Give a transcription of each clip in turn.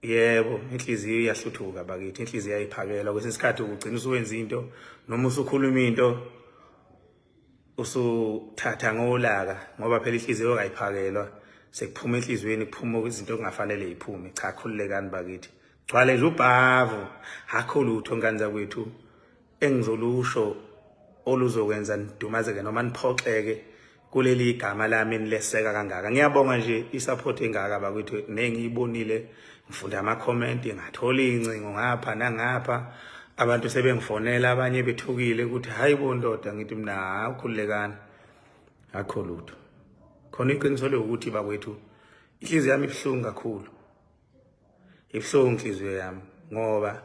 Yebo, inhliziyo iyahluthuka bakithi, inhliziyo iyayiphakelwa. Kwesinye isikhathi ugcina usuwenza into noma usukhuluma into usuthatha ngolaka ngoba phela inhliziyo kayiphakelwa, sekuphuma enhliziyweni kuphuma izinto okungafanele yiphume. Cha, khululekani bakithi, gcwale nje ubhavu, akho lutho ngane zakwethu engizolusho oluzokwenza nidumazeke noma niphoxeke kuleli gama lami enileseka kangaka. Ngiyabonga nje i-support engaka bakwethu nengiyibonile, ngifunda ama-comment, ngathola iy'ncingo ngapha nangapha, abantu sebengifonela, abanye bethukile ukuthi hayi bo ndoda. Ngithi mina hawu, khululekani, akho lutho khona. Iqiniso lokuthi bakwethu inhliziyo yami ibuhlungu kakhulu, ibuhlungu inhliziyo yami ngoba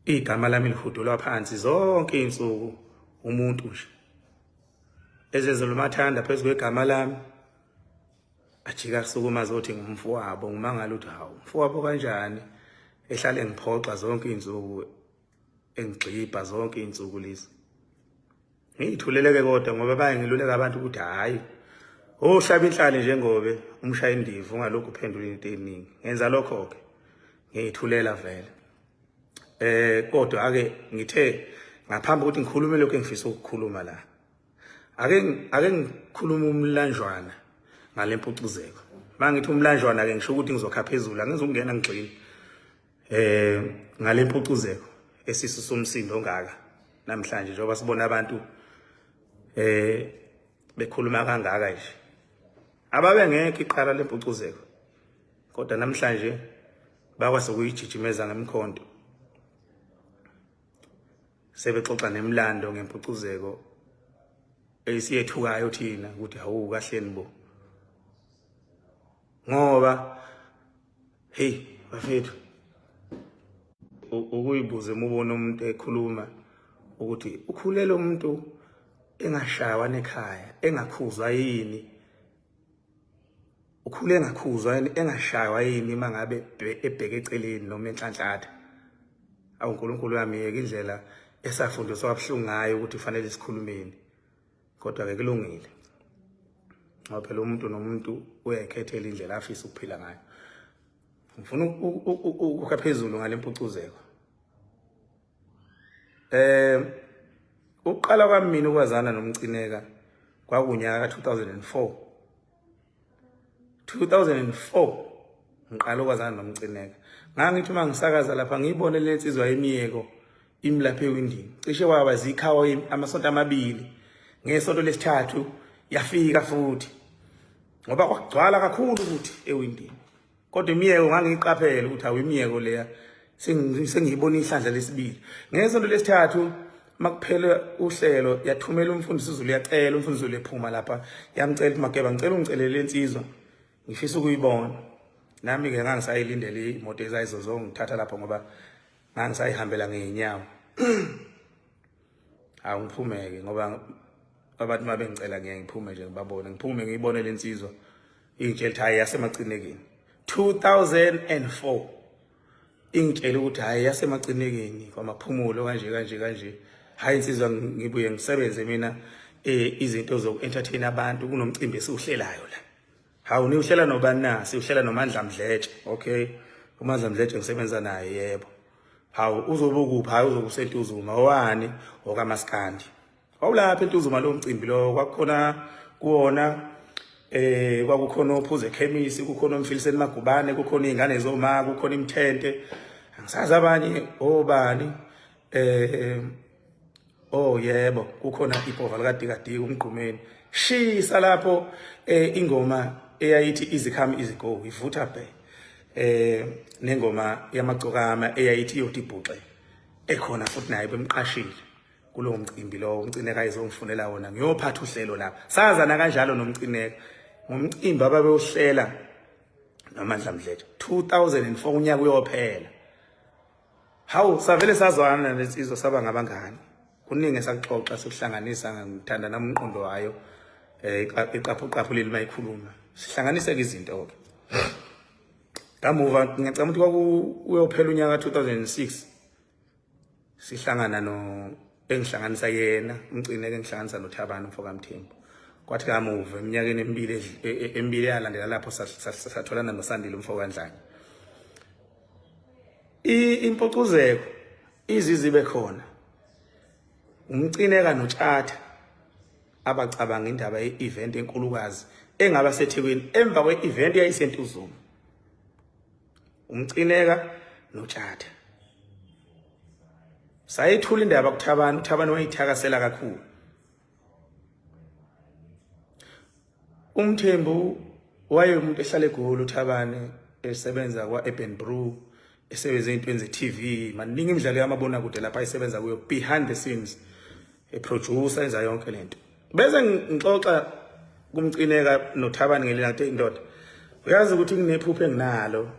igama lami lihudulwa phansi zonke izinsuku. Umuntu nje ezenzela umathanda phezu kwegama lami, ajika sukuma zothi ngumfowabo. Ngimangala ukuthi hawu, umfowabo kanjani ehlale ngiphoxa zonke izinsuku, engigxibha zonke izinsuku lezi. Ngiyithuleleke kodwa ngoba bayangiluleka abantu ukuthi hhayi, ohlaba inhlali njengobe umshaya indiva, ungalokhu uphendula into eningi. Ngenza lokho-ke, ngiyithulela vele. Kodwa ake ngithe ngaphambi kokuthi ngikhulume lokho engifisa ukukhuluma la, ake ngikhulume umlanjwana ngale mpucuzeko. Uma ngithi umlanjwana ke ngisho ukuthi ngizokha phezulu, angizukungena ngigxile ngale mpucuzeko esisu somsindo ongaka namhlanje, njengoba sibona abantu bekhuluma kangaka nje ababengekho iqala lempucuzeko, kodwa namhlanje bakwazi ukuyijijimeza ngemkhonto, sebexoxa nemlando ngempucuzeko esiyethukayo thina ukuthi hawu, kahleni bo. Ngoba hey bafethu, ukuyibuza uma ubona umuntu ekhuluma ukuthi ukhulele umuntu engashawa nekhaya, engakhuzwa yini, ukhule engakhuzwa yini, engashaywa yini uma ngabe ebheke eceleni noma enhlanhlatha. Awu uNkulunkulu wami, yeka indlela esafundiswa kabuhlungu ngayo ukuthi kufanele sikhulumeni. Kodwa-ke kulungile ngoba phela umuntu nomuntu uyayikhethela indlela afisa ukuphila ngayo. Ngifuna ukukha phezulu ngale mpucuzeko. Ukuqala kwami mina ukwazana noMcineka kwakunyaka ka-2004. 2004 ngiqala ukwazana noMcineka. Ngangithi uma ngisakaza lapha ngiyibone le nsizwa yemiyeko imi lapha ewindini, cishe kwaba zikhawa amasonto amabili. Ngesonto lesithathu yafika futhi ngoba kwakugcwala kakhulu ukuthi ewindini, kodwa imiyeko ngangiyiqaphela ukuthi awu, imiyeko leya sengiyibona ihlandla lesibili. Ngesonto lesithathu makuphela uhlelo yathumela umfundisi uZulu, yacela umfundisi uZulu ephuma lapha, yamcela ukuthi Mageba, ngicela ungicelele insizwa, ngifisa ukuyibona. Nami-ke ngangisayilindele imoto ezayizozongithatha lapho ngoba ngangisayihambela ngey'nyawo. Hawu, ngiphume-ke ngoba abantu uma bengicela ngiye ngiphume nje ngibabone, ngiphume ngiyibone le nsizwa, ingitshela ukuthi hhayi, yasemacinekeni. 2004 ingitshela ukuthi hhayi, yasemacinekeni kwamaphumulo kanje kanje kanje. Hhayi insizwa, ngibuye ngisebenze mina izinto zoku-entertain abantu, kunomcimbi esiwuhlelayo la. Hawu, niwuhlela nobani na? Siwuhlela noMandla Mdletshe. Okay, uMandla Mdletshe ngisebenza naye, yebo. Hawu, uzobe ukuphi? Hayi, uzobe useNtuzuma. Owani? Okamaskandi. Wawulapha eNtuzuma lo mcimbi lo, kwakukhona kuwona kwakukhona ophuze ekhemisi, kukhona omfiliseni Magubane, kukhona izingane zoma, kukhona imthente, angisazi abanye obani. Oh yebo, kukhona ibhova likadikadika umgqumeni shisa lapho, ingoma eyayithi "Easy Come Easy Go" ivutha bhe, nengoma yamagcokama eyayithi "Iyothi Ibhuxe" ekhona futhi naye bemqashile kulowo mcimbi lowo uMcineka ezongifunela wona ngiyophatha uhlelo lapha. Sazana kanjalo noMcineka ngomcimbi ababewuhlela noMandla Mdletshe 2004, unyaka uyophela. Hawu, savele sazwana nensizwa, saba ngabangani. Kuningi esakuxoxa sikuhlanganisa, ngithanda nami umqondo wayo, iqaphu qaphu leli mayikhuluma sihlanganise izinto ke. Kamuva ngiyacabanga ukuthi kwaku uyophela unyaka 2006 sihlangana no engihlanganisa yena uMcineka, engihlanganisa noThabani umfoka Mthembu. Kwathi kamuva eminyakeni emibili emibili eyalandela lapho satholana noSandile umfoka Ndlanya. Impucuzeko izizibe khona umcineka notshatha abacabanga indaba ye-event enkulukazi engaba seThekwini emva kwe-event yayiseNtuzuma. Umcineka notshatha sayethula indaba kuThabani, uThabani wayithakasela kakhulu. UMthembu waye umuntu ehlala eGoli, uThabane esebenza kwa-Urban Brew, esebenza ey'ntweni ze-TV, maningi imidlalo yamabonakude lapha ayisebenza kuyo behind the scenes, eproducer, enza yonke lento. Bese ngixoxa kumcineka noThabane ngelinye ngathi indoda, uyazi ukuthi kunephupho enginalo,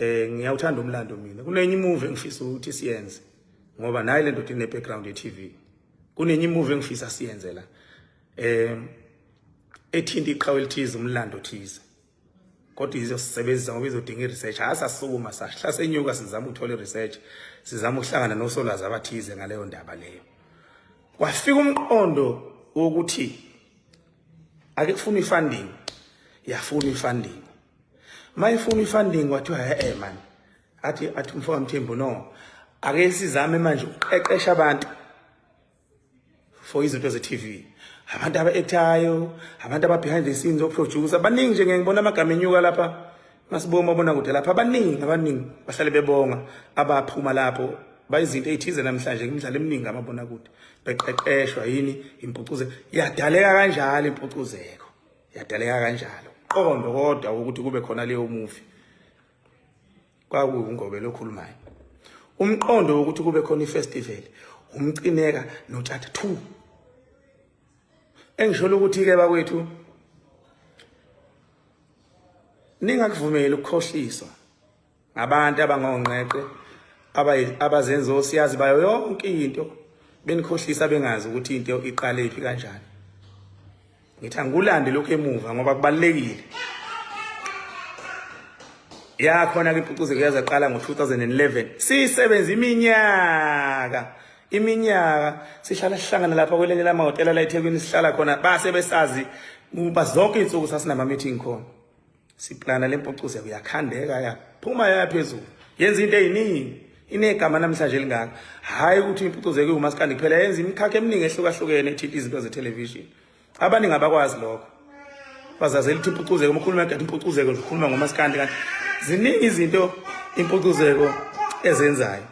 ngiyawuthanda umlando mina, kunenye imovie engifisa ukuthi siyenze ngoba naye le ndoda ine background ye-TV, kunenye imovie engifisa siyenze la ethinta iqhawe elithize, umlando othize, kodwa izosisebenzisa ngoba izodinga i-research. Asasukuma sahla senyuka sizama ukuthola i-research, sizama ukuhlangana nosolwazi abathize ngaleyo ndaba leyo. Kwafika umqondo wokuthi ake kufuna i-funding, yafuna i-funding, mayifuna i-funding kwathiwa man, athi umfowethu Mthembu, no, ake sizame manje ukuqeqesha abantu for izinto ze-TV, abantu aba-actayo, abantu aba-behind the scenes, o-producer baningi nje. Ngeke ngibona amagama enyuka lapha masibuka umabonakude lapha, abaningi abaningi bahlale bebonga abaphuma lapho bayizinto ey'thize namhlanje imidlalo eminingi amabonakude beqeqeshwa yini impucuzeko. Yadaleka kanjalo impucuzeko, yadaleka kanjalo qondo, kodwa ukuthi kube khona leyo movie kwakuwungobela okhulumayo. Umqondo wokuthi kube khona ifestival, umcineka notshatha 2, engisholo ukuthi ke bakwethu ningakuvumeli ukukhohliswa ngabantu abangonqeqe abazenza osiyazi bayo yonke into, benikhohlisa bengazi ukuthi into iqale iphi kanjani. Ngithi angikulande lokhu emuva ngoba kubalulekile. Yakhona ke impucuzeko yaze yaqala ngo-2011, siyisebenza iminyaka iminyaka, sihlala sihlangana lapha kwelinye lamahhotela la eThekwini sihlala khona, base besazi kuba zonke iy'nsuku sasinama-meeting khona, siplana le mpucuzeko. Yakhandeka, yaphuma, yaya phezulu, yenza into ey'ningi, inegama namhlanje elingaka. Hhayi ukuthi impucuzeko iwumasikandi kuphela, yenza imikhakha eminingi ehlukahlukene ethinta izinto zethelevishini. Abaningi abakwazi lokho, bazazela ukuthi impucuzeko, uma ukhuluma ngathi impucuzeko nje ukhuluma ngomasikandi, kanti ziningi izinto impucuzeko ezenzayo.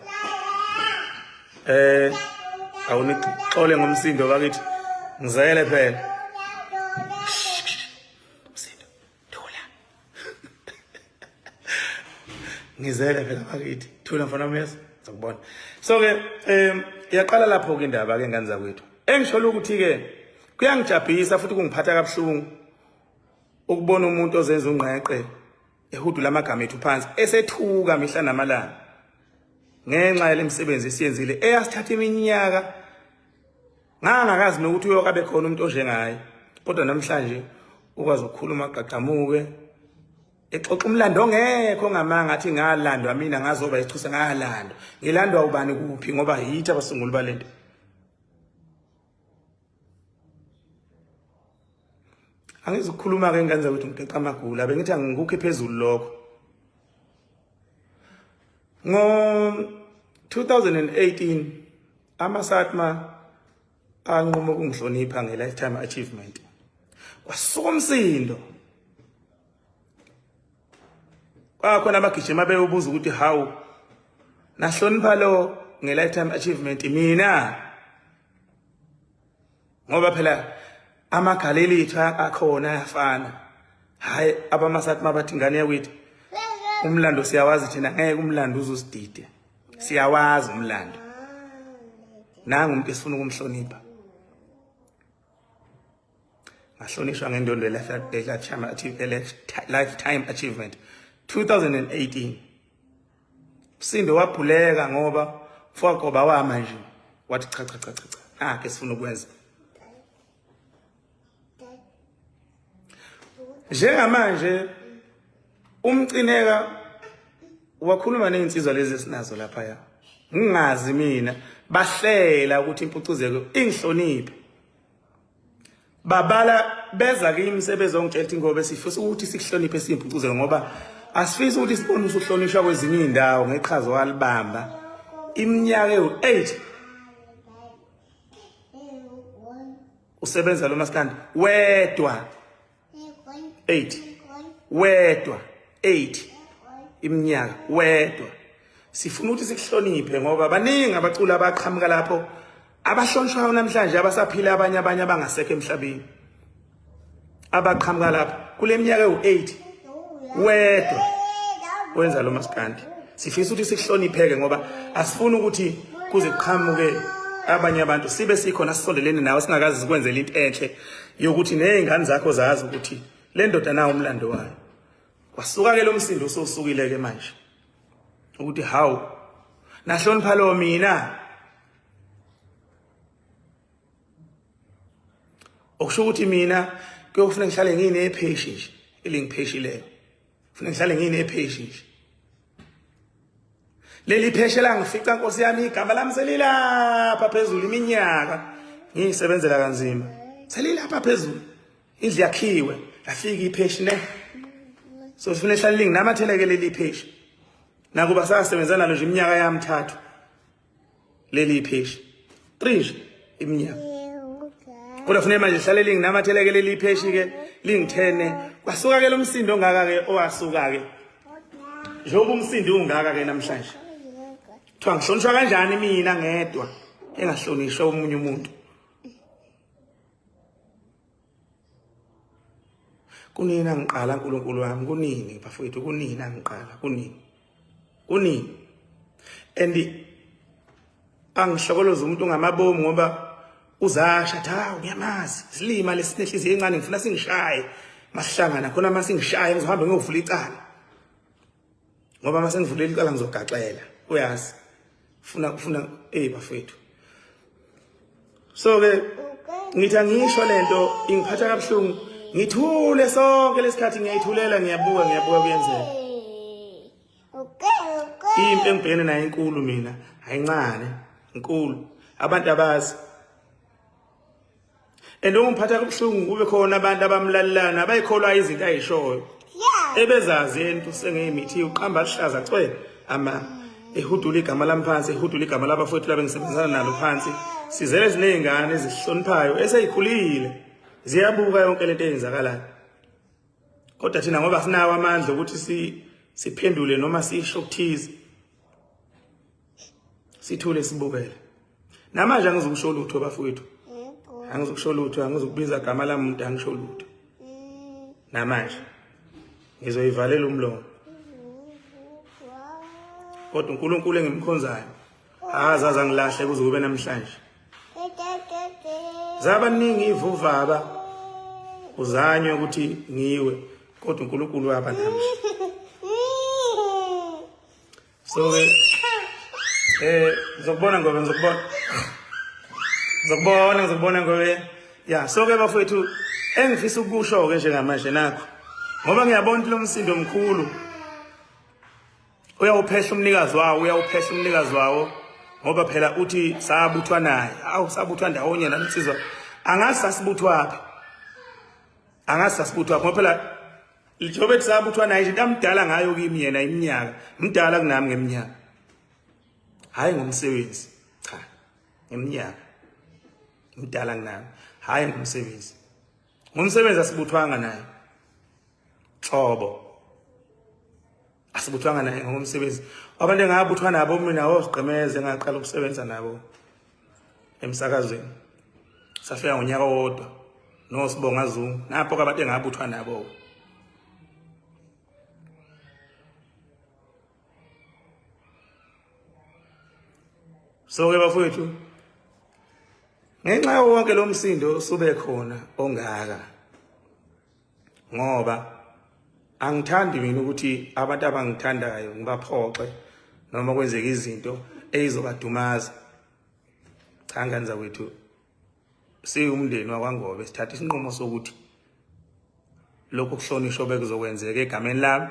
Awunixole ngomsindo bakithi, ngizele phela umsindo, thula, ngizele phela bakithi, thula mfana wami, yes, ngizokubona. So ke yaqala lapho ke indaba ke ngane zakwethu. Engisholo ukuthi ke kuyangijabhisa futhi kungiphatha kabuhlungu ukubona umuntu ozenza ungqeqe ehudula amagama ethu phansi, esethuka mihla namalanga ngenxa yale misebenzi esiyenzile eyasithatha iminyaka. Ngangakazi nokuthi uyokabe khona umuntu onjengaye, kodwa namhlanje ukwazi ukukhuluma agqagqamuke exoxa umlando ongekho ngamanga, athi ngalandwa mina ngazoba isichuse, ngalandwa, ngilandwa ubani kuphi, ngoba yithi abasunguli balento. Angizukukhuluma ke ngane zakwethu, ngigeqa amagula, bengithi angikukhe phezulu lokho. Ngo 2018 amaSatma anquma ukungihlonipha nge-lifetime achievement, kwasuka umsindo, kwakhona abagijima beyobuza ukuthi hawu, nahlonipha lo nge-lifetime achievement, mina ngoba phela amagalelo ethu akhona ayafana. Hayi, abamasathi mabathi ingane yakwethu, umlando siyawazi thina, ngeke umlando uzosidide, siyawazi umlando, nangu umuntu esifuna ukumhlonipha. Ngahlonishwa ngendondo lifetime achievement 2018. Msindo wabhuleka ngoba mfogoba wama nje wathi cha cha cha cha cha, nakho esifuna ukwenza njengamanje. Umcineka wakhuluma nezinsizwa lezi esinazo lapha, ya ngingazi mina, bahlela ukuthi impucuzeko ingihloniphe, babala beza kimi sebezongitshela ukuthi ngoba sifisa ukuthi sikuhloniphe siyimpucuzeko ngoba Asifisi ukuthi sibone usuhlonishwa kwezinye izindawo ngeqhaza walibamba iminyaka ewu-8 usebenza lo maskandi wedwa 8 wedwa 8 iminyaka wedwa. Sifuna ukuthi sikuhloniphe ngoba baningi abaculi abaqhamuka lapho abahlonishwayo namhlanje, abasaphila, abanye abanye abangasekho emhlabeni, abaqhamuka lapho kule minyaka ewu-8 wedwa wenza lo maskandi. Sifisa ukuthi sikuhlonipheke ngoba asifuni ukuthi kuze kuqhamuke abanye abantu sibe sikhona sisondelene nawe singakazi sikwenzele into enhle yokuthi nezingane zakho zazi ukuthi le ndoda nawo umlando wayo. Kwasuka ke lo msindo ususukile ke manje ukuthi hawu, nahlonipha lo mina, okusho ukuthi mina kuyokufuneka ngihlale nginepheshi nje elingipheshileyo, kufuneka ngihlale nginepheshi nje leli pheshe la ngifica nkosi yami igama lami selilapha phezulu, iminyaka ngiyisebenzela kanzima selilapha phezulu, indlu yakhiwe, lafika ipheshi ne so sifuna ihlale linginamatheleke leli pheshi, nakuba sasebenza nalo nje iminyaka yamthathu leli pheshi 3 nje iminyaka, kodwa funeka manje lihlale linginamatheleke leli pheshi ke lingithene. Kwasuka ke lo msindo ongaka ke owasuka ke, njengoba umsindo ungaka ke namhlanje, kuthiwa ngihlonishwa kanjani mina ngedwa engahlonishwa omunye umuntu? Kunini angiqala, uNkulunkulu wami? Kunini bafowethu? Kunini angiqala? Kunini, kunini? And angihlokoloza umuntu ngamabomu ngoba uzasha athi hawu, ngiyamazi isilima lesinehliziyo encane, ngifuna singishaye masihlangana khona, masingishaye ngizohamba ngiyovula icala, ngoba mase ngivulela icala ngizogaxela, uyazi funa ufuna. Eh bafethu, so ke ngithi angisho lento ingiphatha kabuhlungu, ngithule sonke lesikhathi, ngiyayithulela, ngiyabuka, ngiyabuka kuyenzeka. Impi engibhekene nayo inkulu mina, ayincane, inkulu, abantu abazi. And ongiphatha kabuhlungu, kube khona abantu abamlalelana abayikholwa izinto ayishoyo, ebezazi yena usengeyimithi, uqamba lihlaza cwe ama ehudula igama lami phansi, ehudula igama labafowethu laba engisebenzisana nalo phansi. Sizele ziney'ngane ezihloniphayo eseyikhulile, ziyabuka yonke lento eyenzakalayo, kodwa thina ngoba sinawo amandla ukuthi siphendule noma sisho okuthize, sithule sibukele. Namanje angizukusho lutho bafowethu, angizukusho lutho, angizukubiza gama lamuntu, angisho lutho namanje, ngizoyivalela umlomo, kodwa uNkulunkulu engimkhonzayo azaze angilahle kuze kube namhlanje. Zabaningi ivuvaba kuzanywe ukuthi ngiwe, kodwa uNkulunkulu waba nami. So ke ngizokubona ngoba ngizokubona, ngizokubona, ngizokubona ngoba ya. So ke bafowethu, engifisa ukusho ke njengamanje nakho, ngoba ngiyabona ukuthi lo msindo omkhulu uyawuphehla umnikazi wawo, uyawuphehla umnikazi wawo, ngoba phela uthi sabuthwa naye, awu, sabuthwa ndawonye nalensizwa, angazi sasibuthwaphi, angazi sasibuthwaphi, ngoba phela njengoba ethi sabuthwa naye nje, into amdala ngayo kimi yena iminyaka, mdala kunami ngeminyaka, hhayi ngomsebenzi, cha, ngeminyaka mdala kunami, hhayi ngomsebenzi. Ngomsebenzi asibuthwanga naye nhlobo, asibuthwanga naye ngomsebenzi. Abantu engabuthwa nabo mina osigqemeze engaqala ukusebenza nabo emsakazweni, safika ngonyaka owodwa noSibonga Zungu, napho abantu engabuthwa nabo. So ke bafowethu, ngenxa yawo wonke lo msindo osube khona ongaka, ngoba angithandi mina ukuthi abantu abangithandayo ngibaphoxe noma kwenzeka izinto eyizobadumaza. Cha ngane zakwethu, siwumndeni wakwaNgobe sithatha isinqumo sokuthi lokhu kuhlonishwa bekuzokwenzeka egameni lami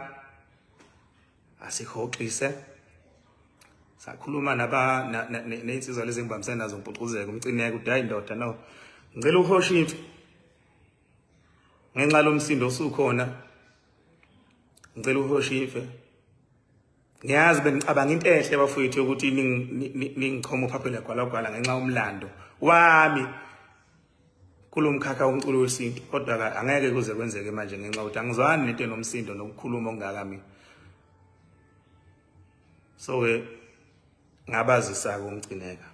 asihoxise. Sakhuluma naba nezinsizwa lezi engibambisene nazo, ngibhucuzeka umcineke uthi hayi ndoda, no, ngicela uhoshe impi ngenxa lomsindo osukhona. Ngicela uhoshife. Ngiyazi benicabanga into enhle bafowethu ukuthi ningichoma uphaphela gwalagwala ngenxa yomlando wami kulomkhakha womculo wesintu, kodwa angeke kuze kwenzeke manje ngenxa yokuthi angizwani nento enomsindo nokukhuluma okungaka mina. So ke ngabazisa-ke uMcineka,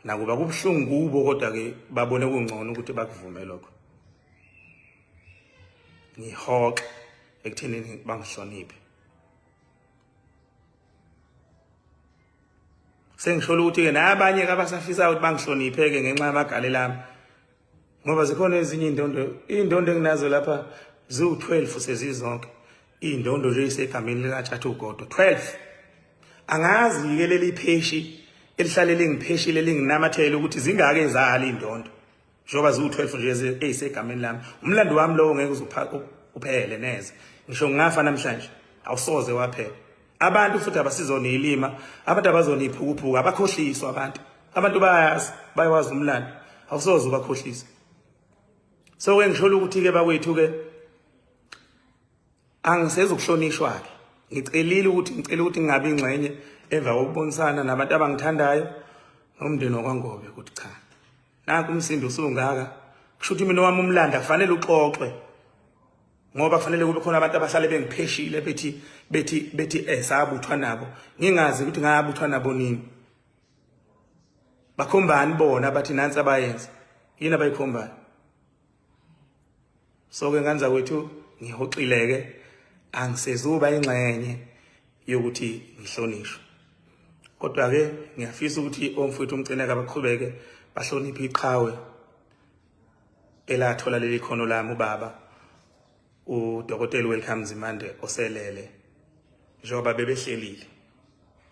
nakuba kubuhlungu kubo, kodwa ke babone kungcono ukuthi bakuvume lokho. Ngihoxe ekuthenini bangihloniphe. Sengisholo ukuthi-ke nabanye abasafisayo ukuthi bangihloniphe-ke ngenxa yamagalelo ami, ngoba zikhona ezinye iy'ndondo, iy'ndondo enginazo lapha ziwu-12 sezizonke, iy'ndondo nje isegameni likaTshatha uGodo 12. Angazi-ke leli pheshi elihlale lingipheshile linginamathele ukuthi zingake ezali iy'ndondo njengoba ziwu-12 nje eyisegameni lami. Umlando wami lowo ngeke uze uphele neze, ngisho ngingafa namhlanje awusoze waphela. Abantu futhi abasizona ilima, abantu abazona iphukuphuku, abakhohliswa abantu. Abantu bayazi, bayawazi umlando, awusoze ubakhohlisa. So ke ngisho ukuthi ke bakwethu ke angisezukuhlonishwa ke, ngicelile ukuthi ngicela ukuthi ngingabi ingxenye emva kokubonisana nabantu abangithandayo nomndeni wakwaNgobe ukuthi cha, nanku umsindo usungaka, kusho ukuthi mina wami umlando akufanele uxoxwe, ngoba kufanele kube khona abantu abahlale bengipheshile bethi bethi bethi sabuthwa nabo, ngingazi ukuthi ngabuthwa nabo nini. Bakhombani bona bathi nansi abayenza, yini abayikhombayo? So ke nganza kwethu ngihoxileke, angisezuba ingxenye yokuthi ngihlonishwe, kodwa ke ngiyafisa ukuthi omfowethu uMcineka baqhubeke bahloniphe iqhawe elathola leli khono lami, ubaba uDokotela Welcome Nzimande oselele, njengoba bebehlelile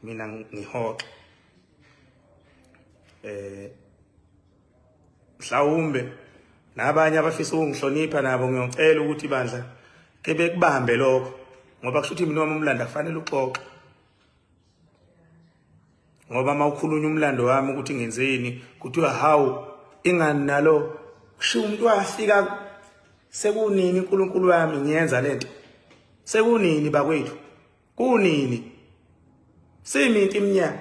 mina ngihoxe. Mhlawumbe nabanye abafisa ukungihlonipha nabo ngiyocela ukuthi bandla ke bekubambe lokho, ngoba kusho ukuthi mina wami umlando akufanele uxoxe, ngoba uma ukhulunywa umlando wami ukuthi ngenzeni kuthiwa hawu ingani nalo kushiwo umuntu wafika sekunini. uNkulunkulu wami, ngiyenza lento sekunini bakwethu, kunini siminti iminyaka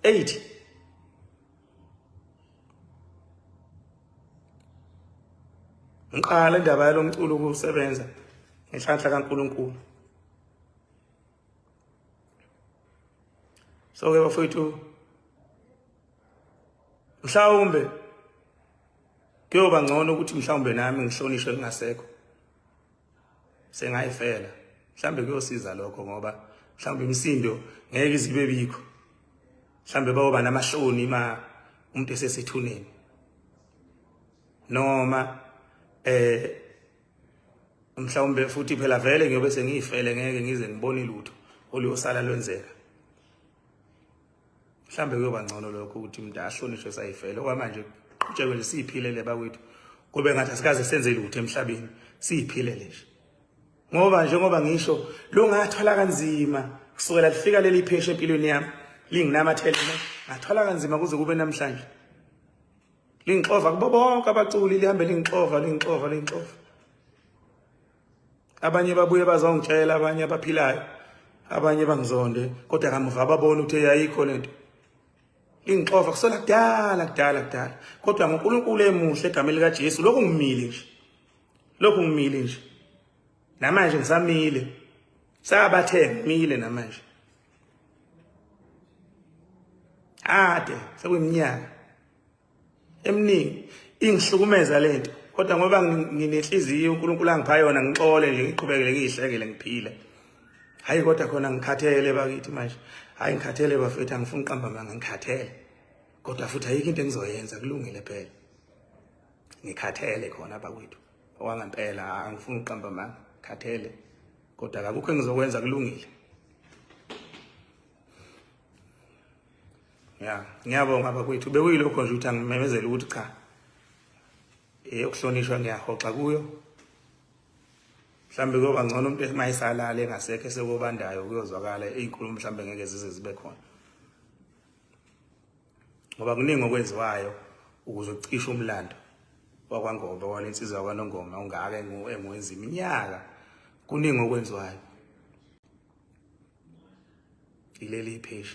80. Ngiqala indaba yalomculo ukusebenza ngenhlanhla kaNkuluNkulu. So ke bafowethu, mhlawumbe kuyoba ngcono ukuthi mhlawumbe nami ngihlonishwe ngingasekho, sengayifela, mhlawumbe kuyosiza lokho, ngoba mhlawumbe imisindo ngeke izibe bikho, mhlawumbe bayoba namahloni ma umuntu esesethuneni, noma mhlawumbe futhi phela vele ngiyobe sengiyifele, ngeke ngize ngibone lutho oluyosala lwenzeka. Mhlawumbe kuyoba ngcono lokho ukuthi umuntu ahlonishwe sayifele. Okwamanje qhutshekwe nje siyiphilele bakwethu, kube ngathi asikaze senze lutho emhlabeni, siyiphilele nje, ngoba njengoba ngisho lo ngathwala kanzima kusukela lifika leli phesha empilweni yami linginamathele, ngathwala kanzima kuze kube namhlanje, lingixova kubo bonke abaculi, lihambe lingixova lingixova lingixova. Abanye babuye bazongitshela, abanye abaphilayo, abanye bangizonde, kodwa kamuva babona ukuthi ayikho lento. Lingixova kusola kudala kudala kudala, kodwa ngoNkulunkulu emuhle egameni likaJesu lokhu ngimile nje, lokhu ngimile nje namanje, ngisamile, sabathe ngimile namanje, ade sekuyiminyaka eminingi ingihlukumeza lento, kodwa ngoba nginenhliziyo uNkulunkulu angipha yona, ngixole nje, ngiqhubekele ngiyihlekele ngiphile. Hayi, kodwa khona ngikhathele bakithi manje, hayi ngikhathele bafethu, angifuni uqamba manga, ngikhathele, kodwa futhi ayikho into engizoyenza, kulungile phela, ngikhathele khona bakwethu okwangempela, angifuni uqamba manga, ngikhathele, kodwa akukho engizokwenza, kulungile. Ya, ngiyabonga bakwethu, bekuyilokho nje ukuthi angimemezele ukuthi cha, eyokuhlonishwa ngiyahoxa kuyo. Mhlambe kuyoba ngcono umuntu emayisalala engasekho esekubandayo, kuyozwakala izinkulumo mhlambe ngeke zize zibe khona, ngoba kuningi okwenziwayo ukuze ucishe umlando wakwaNgobe, walensizwa yakwaNongoma ungaka engiwenza iminyaka. Kuningi okwenziwayo. Ileli page.